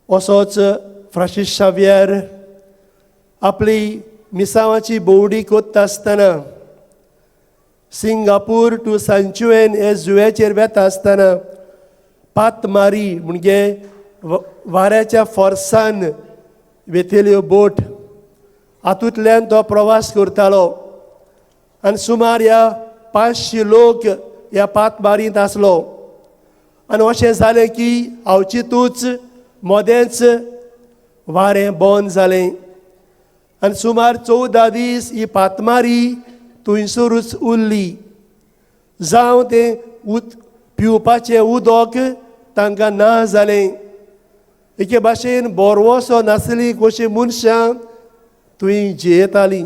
असोच फ्रांसीस शाव्यर आपली मिसांवाची भोंवडी कोत्ता आसतना सिंगापूर टू सांचुएन हे जुव्याचेर वेता आसतना पातमारी म्हणजे वाऱ्याच्या फोर्सान वेतेल्यो बोट हातूंतल्यान तो प्रवास करतालो आनी सुमार ह्या 500 लोक ह्या पातमारींत आसलो. आनी अशें जालें की अवचितूच मदेंच वारें बंद जालें आनी सुमार 14 दीस ही पातमारी थंयसरूच उरली. जावं तें पिवपाचें उदक तांकां ना जालें. एके भाशेन बोरवोसो नासली कशीं मनशां थंय जियेतालीं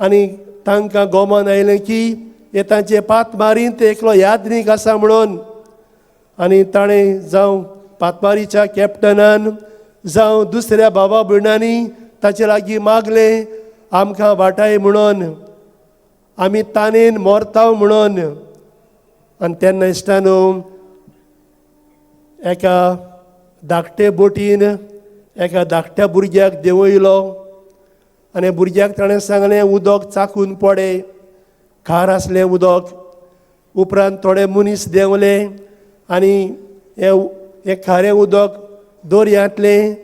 आनी तांकां गोमन आयलें की हे तांचे पातमारींत एकलो यादनीक आसा म्हणून. आनी ताणें जावं पातमारीच्या कॅप्टनान जावं दुसऱ्या बाबा भयणांनी ताचे लागीं मागलें आमकां वाटाय म्हणून, आमी तानेन मोरताव म्हणून. आनी तेन्ना इश्टानो एका धाकटे बोटीन एका धाकट्या भुरग्याक देंवयलो आनी भुरग्याक ताणें सांगलें उदक चाकून पडे, खार आसलें उदक. उपरांत थोडे मनीस देंवले आनी हें खारें उदक दर्यांतलें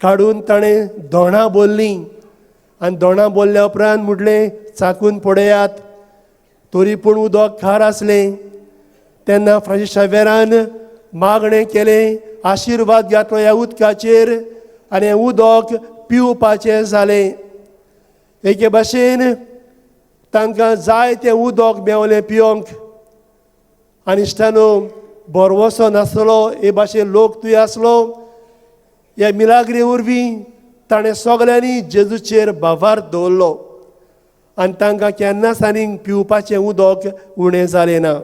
काडून ताणें दोणां भरलीं आनी दोणां भरल्या उपरांत म्हटलें चाकून पळयात, तरी पूण उदक खार आसलें. तेन्ना फ्रांसीस शावेरान मागणें केलें, आशिर्वाद घातलो ह्या उदकाचेर आनी हें उदक पिवपाचें जालें. एके भाशेन तांकां जाय तें उदक मेवलें पिवंक. आनी इश्टानो बरवसो नासलो हे भाशेन लोक थंय आसलो. ह्या मिलाग्री वरवीं ताणें सगल्यांनी जेजूचेर भावार्थ दवरलो आनी तांकां केन्नाच आनीक पिवपाचें उदक उणें जालें ना.